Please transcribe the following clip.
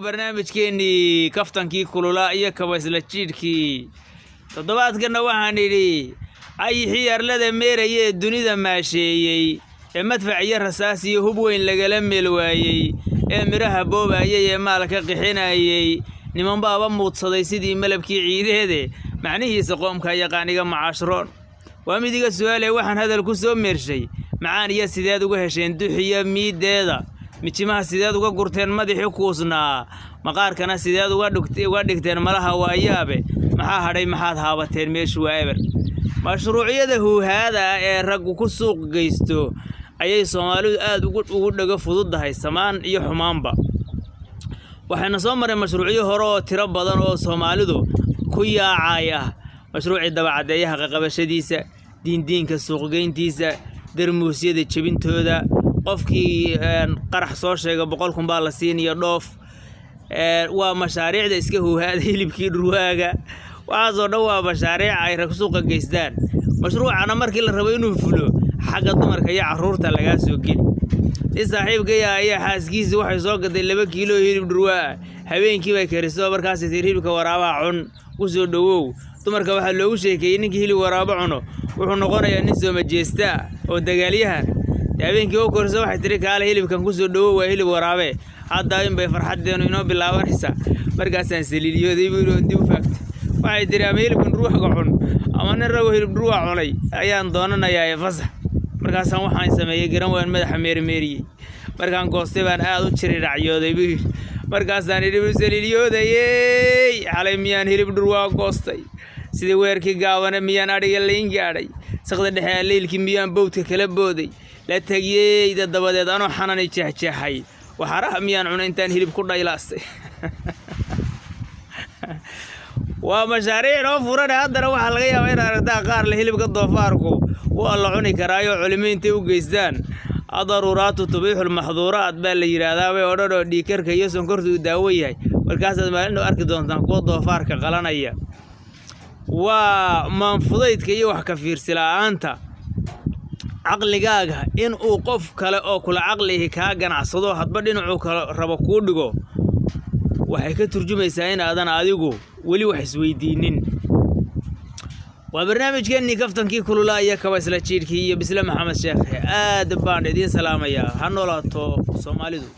Waa barnaamijkeennii kaftankii kululaa iyo kaba isla jiidhkii. Toddobaadkanna waxaan idhi: ayixii arlada meeraya ee dunida maasheeyey, ee madfac iyo rasaas iyo hub weyn lagala meel waayey, ee midhaha boobayay, ee maalka qixinayey, niman baaba muudsaday sidii malabkii ciideede. Macnihiisa qoomka yaqaaniga macaashroon. Waa mid iga su'aale. Waxaan hadal ku soo meershay: macaan iyo sideed uga hesheen duxiyo miiddeeda? Mijimaha sideed uga gurteen madaxii kuusnaa? Maqaarkana sideed uga dhigteen? Malaha waayaabe. Maxaa hadhay? Maxaad haabateen? Meeshu waa eber. Mashruucyada huuhaada ah ee raggu ku suuq geysto ayay Soomaalidu aad ugu dhago fududahay, samaan iyo xumaanba. Waxayna soo maray mashruucyo hore oo tiro badan oo Soomaalidu ku yaacay ah: mashruucii dabacadeeyaha qaqabashadiisa, diindiinka suuqgeyntiisa, darmuusyada jebintooda, qofkii qarax soo sheega 100,000 baa la siinayo dhoof. Waa mashaariicda iska huuhaada, hilibkii dhurwaaga, waxaasoo dhan waa mashaariic ay rag suuqa geystaan. Mashruucana markii la rabo inuu fulo, xagga dumarka iyo carruurta lagaa soo geli. Nin saaxiibkaya ayaa xaaskiisi waxay soo gaday 2 kiilo hilib dhurwaa ah. Habeenkii bay kariso. Markaasay tiri: "Hilibka waraabaha cun, ku soo dhowow." Dumarka waxaa loogu sheekeeyey ninkii hilib waraabo cuno wuxuu noqonayaa nin soo majeesta ah oo dagaalyahan. Dee habeenkii u koriso, waxay tiri: "Kaale, hilibkan ku soo dhowow, waa hilib waraabe. Hadda in bay farxaddeenu inoo bilaabanaysaa." Markaasaan saliiliyooday, buu yidhi, oon dib u faagtay. Waxay tiri: "Ama hilibkan dhurwaaga cun, ama nin rago hilib dhurwaa cunay ayaan doonanayaa ee fasax." Markaasaan waxaan sameeyey garan waan madaxa meermeeriyey. Markaan goostay baan aad u jiriracyooday, buu yidhi. Markaasaan idhi saliiliyoodayey: "Xalay miyaan hilib dhurwaa goostay? Sidii weerkii gaabane miyaan adhiga layn gaadhay? Saqda dhexe alleylkii miyaan bowdka kala booday? La tegiyeyda dabadeed anoo xanani jeexjeexay, waxaraha miyaan cunay intaan hilib ku dhaylaastay?" Waa mashaariic noo furan. Haddana waxaa laga yaabaa inaad aragtaa qaar le hilibka doofaarku waa la cuni karaayo culimo intay u geystaan. "Adaruuraatu tubiixul maxduuraat" baa la yidhaahdaa, bay odhan, oo dhiigkarka iyo sonkorta uu daawo yahay. Markaasaad maalin dhow arki doontaan kuwa doofaarka qalanaya. Waa maanfudaydka iyo wax ka fiirsi la'aanta caqligaaga in uu qof kale oo kula caqlihi kaa ganacsado, hadba dhinacuu kala rabo kuu dhigo. Waxay ka turjumaysaa in aadan adigu weli wax isweydiinin. Waa barnaamijkeennii kaftankii kululaa iyo kaba isla jiidhkii iyo Bisle Maxamed Sheekhe. Aad baan idiin salaamayaa. Ha noolaato Soomaalidu.